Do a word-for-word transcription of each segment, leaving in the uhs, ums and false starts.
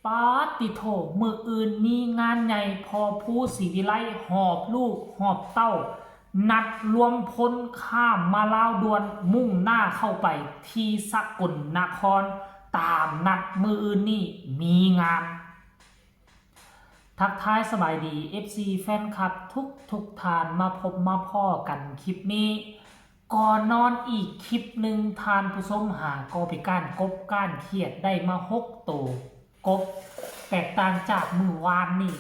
ปาดติโธ มื้ออื่นมีงานใหญ่ พ่อภูศรีวิไลหอบลูกหอบเต้า นัดรวมพลข้ามมาลาวด่วน มุ่งหน้าเข้าไปที่สกลนคร ตามนัดมื้ออื่นนี่มีงาน ทักทายสบายดี เอฟซี แฟนคลับทุกทุกท่าน มาพบมาพ้อกันคลิปนี้ ก่อนนอนอีกคลิปหนึ่ง ท่านผู้ชม หาก็ไปก้านกบก้านเขียดได้มาหกโต กบ แตกต่างจากมื้อวานนี่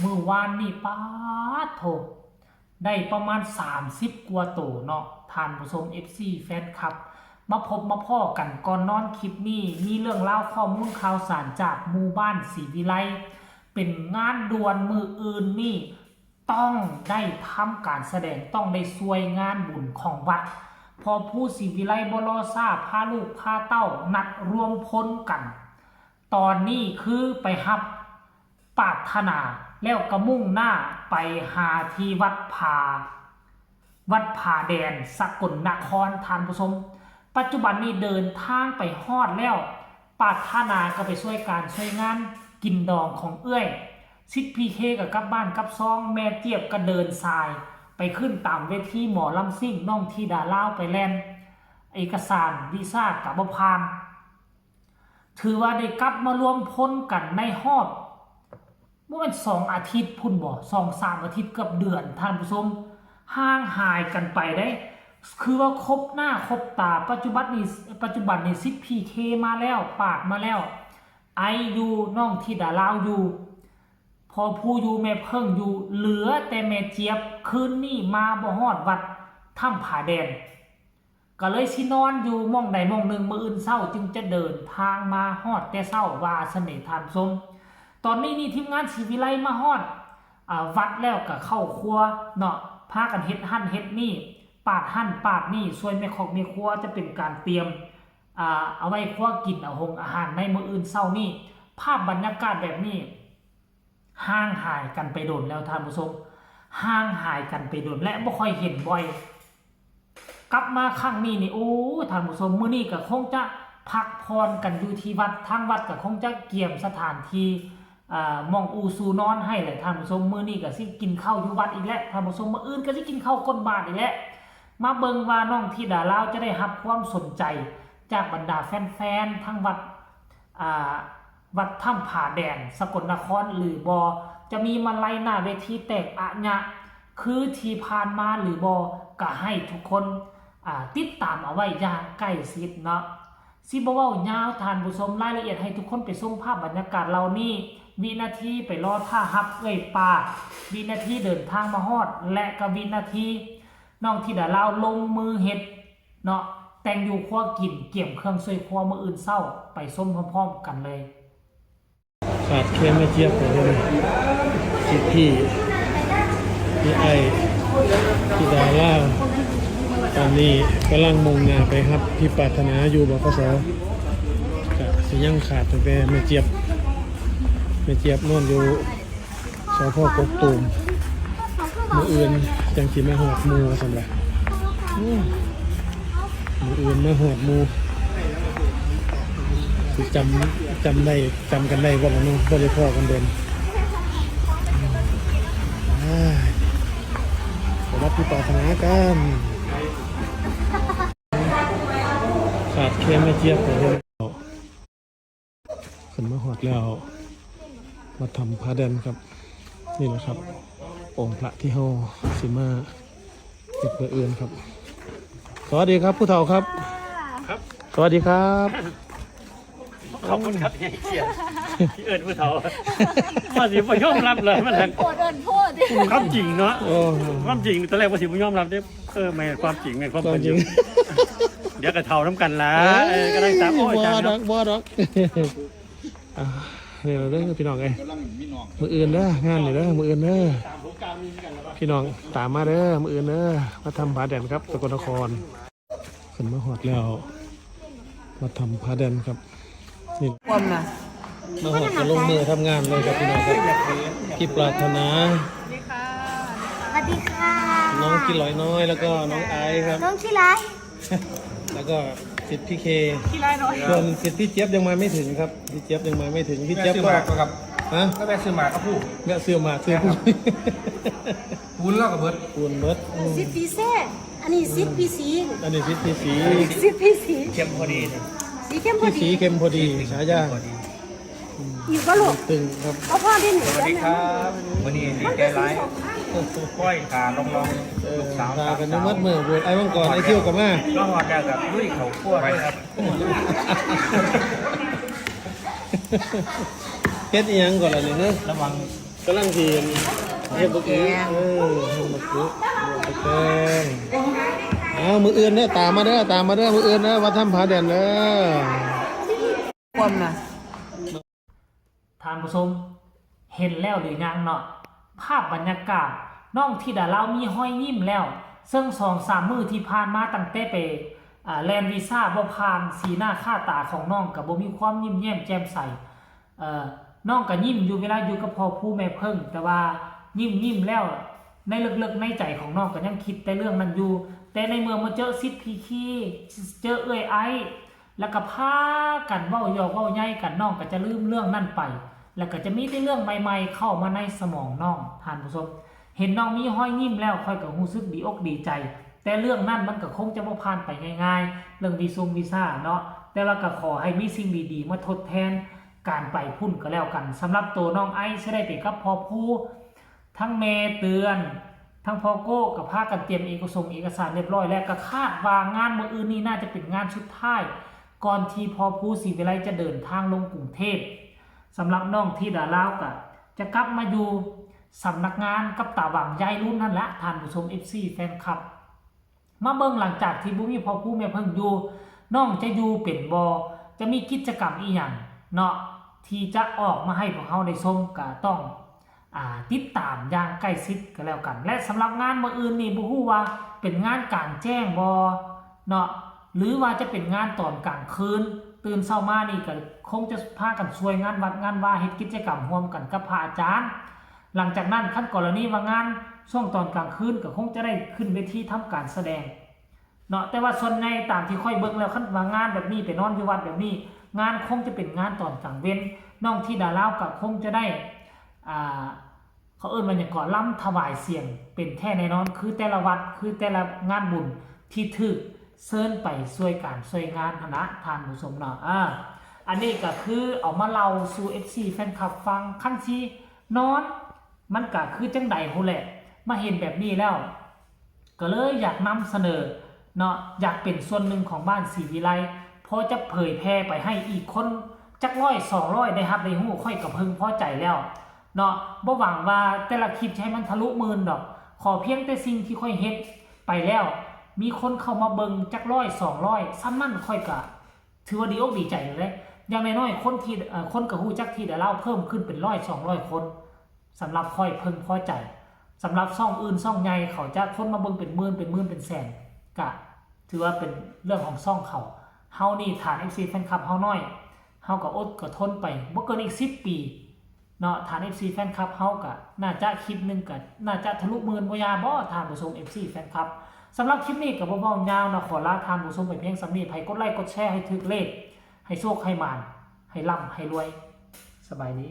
มื้อวานนี่ ป๊าดโธ ได้ประมาณสามสิบกว่าโตเนาะ ท่านผู้ชม เอฟซี แฟนคลับ มาพบมาพ้อกันก่อนนอนคลิปนี้ มีเรื่องราวข้อมูลข่าวสารจากหมู่บ้านศรีวิไล เป็นงานด่วนมื้ออื่นนี่ ต้องได้ทำการแสดง ต้องได้ช่วยงานบุญของวัด พ่อภูศรีวิไลบ่รอช้า พาลูกพาเต้านัดรวมพลกัน ตอนนี้คือไปรับปรารถนา แล้วก็มุ่งหน้าไปหาที่วัดผา วัดผาแดน สกลนคร ท่านผู้ชม ปัจจุบันนี้เดินทางไปฮอดแล้ว ปรารถนาก็ไปช่วยการช่วยงานกินดองของเอื้อย สิทธิ์พีเคก็กลับบ้านกลับซอง แม่เจี๊ยบก็เดินสาย ไปขึ้นตามเวทีหมอลำซิ่ง น้องธิดาลาวไปแล่น เอกสารวีซ่าก็บ่ผ่าน ถือว่าได้กลับมารวมพลกันในฮอด บ่แม่นสองอาทิตย์พุ้นบ่ สองสามอาทิตย์ เกือบเดือน ท่านผู้ชม ห่างหายกันไปเด้ คือว่าคบหน้าคบตา ปัจจุบันนี้ ปัจจุบันนี้ สิทธิ์พีเคมาแล้ว ปาดมาแล้ว ไออยู่ น้องธิดาลาวอยู่ พ่อภูอยู่ แม่เพิ่งอยู่ เหลือแต่แม่เจี๊ยบ คืนนี้มาบ่ฮอดวัดถ้ำผาแดน ก็เลยสินอนอยู่หม่องใดหม่องหนึ่ง มื้ออื่นเช้าจึงจะเดินทางมาฮอดแต่เช้า ว่าซั่นเด้ ท่านผู้ชม ตอนนี้นี่ทีมงานศรีวิไลมาฮอด อ่า วัดแล้วก็เข้าครัวเนาะ พากันเฮ็ดหั่นเฮ็ดนี่ ปาดหั่นปาดนี่ ช่วยแม่คอกแม่ครัว จะเป็นการเตรียม อ่า เอาไว้ครัวกินเอาหงอาหารในมื้ออื่นเช้านี่ ภาพบรรยากาศแบบนี้ ห่างหายกันไปโดนแล้ว ท่านผู้ชม ห่างหายกันไปโดน และบ่ค่อยเห็นบ่อย กลับมาครั้งนี้นี่ โอ้ ท่านผู้ชม มื้อนี้ก็คงจะพักผ่อนกันอยู่ที่วัด ทางวัดก็คงจะเกียมสถานที่ อ่า หม่องอู่สู่นอนให้แหละ ท่านผู้ชม มื้อนี้ก็สิกินข้าวอยู่วัดอีกแล้ว ท่านผู้ชม มื้ออื่นก็สิกินข้าวก้นบาตรอีกแล้ว มาเบิ่งว่าน้องธิดาลาวจะได้รับความสนใจจากบรรดาแฟนๆ ทั้งวัด อ่า วัดถ้ำผาแดน สกลนครหรือบ่ จะมีมาลัยหน้าเวทีแตกอะหยะ คือที่ผ่านมาหรือบ่ ก็ให้ทุกคน อ่า ติดตามเอาไว้อย่างใกล้ชิดเนาะ สิบ่เว้ายาว ท่านผู้ชม รายละเอียดให้ทุกคนไปชมภาพบรรยากาศเหล่านี้ วินาทีไปรอท่าฮับเอื้อยปา วินาทีเดินทางมาฮอด และก็วินาทีน้องธิดาลาวลงมือเฮ็ดเนาะ แต่งอยู่ครัวกิน เกียมเครื่องช่วยครัวมื้ออื่นเช้า ไปชมพร้อมๆกันเลย ขาดแค่แม่เจี๊ยบคนเดียวนี่ สิทธิ์พี่ พี่ไอ้ พี่ดาล่า ตอนนี้กำลังมุ่งหน้าไปครับ พี่ปรารถนาอยู่ บขส. ก็สิยังขาดตั้งแต่แม่เจี๊ยบ แม่เจี๊ยบนอนอยู่ สภ.กกตูม มื้ออื่นจังสิมาฮอดหมู่ว่าซั่นล่ะ อืม มื้ออื่นมาฮอดหมู่ สิจำ จำได้ จำกันได้บ่ล่ะเนาะ บ่ได้พ้อกันโดน อ้าย ไปรับพี่ปรารถนากัน ขาดแค่แม่เจี๊ยบคนเดียว ขึ้นมาฮอดแล้ว วัดถ้ำผาแดนครับ นี่แหละครับ องค์พระที่เฮาสิมาเฮ็ดมื้ออื่นครับ สวัสดีครับผู้เฒ่าครับ ครับ สวัสดีครับ ขอบคุณครับที่ให้เกียรติที่เอิ้นผู้เฒ่า ว่าสิบ่ยอมรับเลยมันแหละ โพดเอิ้นโพด ความจริงเนาะ โอ้ ความจริงตอนแรกว่าสิบ่ยอมรับเด้ เออ แม่นความจริง แม่นความ ความจริง เป็นอยู่ เดี๋ยวก็เฒ่านำกันล่ะ เอ้ย เออ ก็ได้ตาม โอ้ย บ่ อาจารย์ ดอก บ่ดอก อ่ะ นี่ล่ะเด้อพี่น้องเอ้ย มื้ออื่นเด้อ งานนี่เด้อ มื้ออื่นเด้อ พี่น้องตามมาเด้อ มื้ออื่นเด้อ วัดถ้ำผาแดนครับ สกลนคร ขึ้นมาฮอดแล้ว วัดถ้ำผาแดนครับ นี่ ความนะ มาฮอดก็ลงมือทำงานเลยครับพี่น้องครับ พี่ปรารถนา สวัสดีค่ะ น้องขี้หลอยน้อย แล้วก็น้องไอซ์ครับ น้องขี้หลอย แล้วก็ สิทธิ์พี่เค ที่ไล่น้อย ส่วนสิทธิ์พี่เจี๊ยบยังมาไม่ถึงครับ พี่เจี๊ยบยังมาไม่ถึง พี่ แม่ เจี๊ยบ ซื้อ ก็ หมากก็ครับ ฮะ ก็แม่ซื้อหมากก็ผู้ แวะซื้อหมากซื้อผู้ ปูนแล้วก็เบิด ปูนเบิดอืม สิทธิ์พี่แซ่อันนี้สิทธิ์พี่สี อันนี้สิทธิ์พี่สี สิทธิ์พี่สี เข้มพอดีนะ สีเข้มพอ พี่สี ดี เข้มพอดีฉายา พอดี อยู่ก็หลบ ตึงครับ เอาพ่อได้หนึ่ง สวัสดีครับวันนี้ดีใจร้ายป้อยขาลองลอง เออ ลูกสาว พากันมาเมื่อโหวตไอ้มังกรไอ้เที่ยวกับมา ก็หอดแล้วกับลุยเขาขั้วด้วยครับ เฮ็ดอีหยังก่อนล่ะเนี่ยเนอะ ระวัง กำลังสิเฮ็ดบักอึเออเฮ็ดบักอึบักแตงเอามื้ออื่นเด้อตามมาเด้อตามมาเด้อมื้ออื่นเด้อวัดถ้ำผาแดนเด้อ ความนะ ท่านผู้ชมเห็นแล้วหรือยังเนาะ ภาพบรรยากาศน้องธิดาลาวมีฮอยยิ้มแล้ว ซึ่งสองสามมื้อที่ผ่านมาตั้งแต่ไปอ่าแล่นวีซ่าบ่ผ่านสีหน้าค่าตาของน้องก็บ่มีความยิ้มแย้มแจ่มใส เอ่อน้องก็ยิ้มอยู่เวลาอยู่กับพ่อผู้แม่เพิ่ง แต่ว่ายิ้มยิ้มแล้วในลึกๆในใจของน้องก็ยังคิดแต่เรื่องนั้นอยู่ แต่ในเมื่อมาเจอสิทธิ์พีคีเจอเอื้อยไอ้ แล้วก็พากันเว้าหยอกเว้าใหญ่กันน้องก็จะลืมเรื่องนั้นไป แล้วก็จะมีแต่เรื่องใหม่ๆเข้ามาในสมองน้องท่านผู้ชม เห็นน้องมีฮอยยิ้มแล้วข้อยก็รู้สึกดีอกดีใจ แต่เรื่องนั้นมันก็คงจะบ่ผ่านไปง่ายๆ เรื่องวีซงวีซ่าเนาะ แต่ว่าก็ขอให้มีสิ่งดีๆมาทดแทนการไปพุ้นก็แล้วกัน สำหรับตัวน้องไอซ์สิได้ไปกับพ่อผู้ ทั้งแม่เตือน ทั้งพ่อโก้ก็พากันเตรียมเอกสงเอกสารเรียบร้อยแล้ว ก็คาดว่างานมื้ออื่นนี้น่าจะเป็นงานสุดท้าย ก่อนที่พ่อผู้ศรีวิไลจะเดินทางลงกรุงเทพฯ สำหรับน้องธิดาลาวก็จะกลับมาอยู่สำนักงานกับตาหวังยายรุ่นนั่นแหละท่านผู้ชม เอฟซี แฟนคลับ มาเบิ่งหลังจากที่บ่มีพ่อผู้แม่เพิ่งอยู่ น้องจะอยู่เป็นบ่ จะมีกิจกรรมอีหยังเนาะ ที่จะออกมาให้พวกเฮาได้ชมก็ต้อง อ่า ติดตามอย่างใกล้ชิดก็แล้วกัน และสำหรับงานมื้ออื่นนี่บ่ฮู้ว่าเป็นงานกลางแจ้งบ่เนาะ หรือว่าจะเป็นงานตอนกลางคืน ตื่นเช้ามานี่ก็คงจะพากันช่วยงานวัดงานวาเฮ็ดกิจกรรมร่วมกันกับพระอาจารย์ หลังจากนั้นคันกรณีว่างานช่วงตอนกลางคืนก็คงจะได้ขึ้นเวทีทำการแสดงเนาะ แต่ว่าส่วนใหญ่ตามที่ข้อยเบิ่งแล้วคันว่างานแบบนี้ไปนอนอยู่วัดแบบนี้ งานคงจะเป็นงานตอนกลางเว็น น้องธิดาลาวก็คงจะได้ อ่า เขาเอิ้นว่าหยังก่อ ลำถวายเสียงเป็นแท้แน่นอน คือแต่ละวัด คือแต่ละงานบุญที่ถูกเชิญไปช่วยการช่วยงานหั้นนะท่านผู้ชมเนาะ อ่า อันนี้ก็คือเอามาเล่าสู่ เอฟซี แฟนคลับฟัง คันสินอน มันก็คือจั่งใดหั้นแหละ มาเห็นแบบนี้แล้ว ก็เลยอยากนำเสนอเนาะ อยากเป็นส่วนหนึ่งของบ้านศรีวิไล พอจะเผยแพร่ไปให้อีกคนจักร้อยสองร้อยได้รับได้ฮู้ ข้อยก็เพิ่งพอใจแล้วเนาะ บ่หวังว่าแต่ละคลิปจะให้มันทะลุหมื่นดอก ขอเพียงแต่สิ่งที่ข้อยเฮ็ดไปแล้ว มีคนเข้ามาเบิ่งจักร้อยสองร้อย ส่ำนั้นข้อยก็ถือว่าดีอกดีใจแล้วเด้ อย่างน้อยๆ คนที่ เอ่อ คนก็ฮู้จักธิดาลาวเพิ่มขึ้นเป็นร้อยสองร้อยคน สำหรับข้อยเพิ่งพอใจ สำหรับช่องอื่นช่องใหญ่เขาจะคนมาเบิ่งเป็นหมื่นเป็นหมื่นเป็นแสน ก็ถือว่าเป็นเรื่องของช่องเขา เฮานี่ฐาน เอฟซี แฟนคลับเฮาน้อย เฮาก็อดก็ทนไป บ่เกินอีกสิบปีเนาะ ฐาน เอฟซี แฟนคลับเฮาก็น่าจะคลิปหนึ่งก็น่าจะทะลุหมื่นบ่ยาบ่ท่านผู้ชม เอฟซี แฟนคลับ สำหรับคลิปนี้ก็บ่เว้ายาวเนาะ ขอลาท่านผู้ชมไปเพียงส่ำนี้ ให้กดไลค์กดแชร์ให้ถืกเลข ให้โชคให้หมาน ให้ร่ำให้รวย สบายดี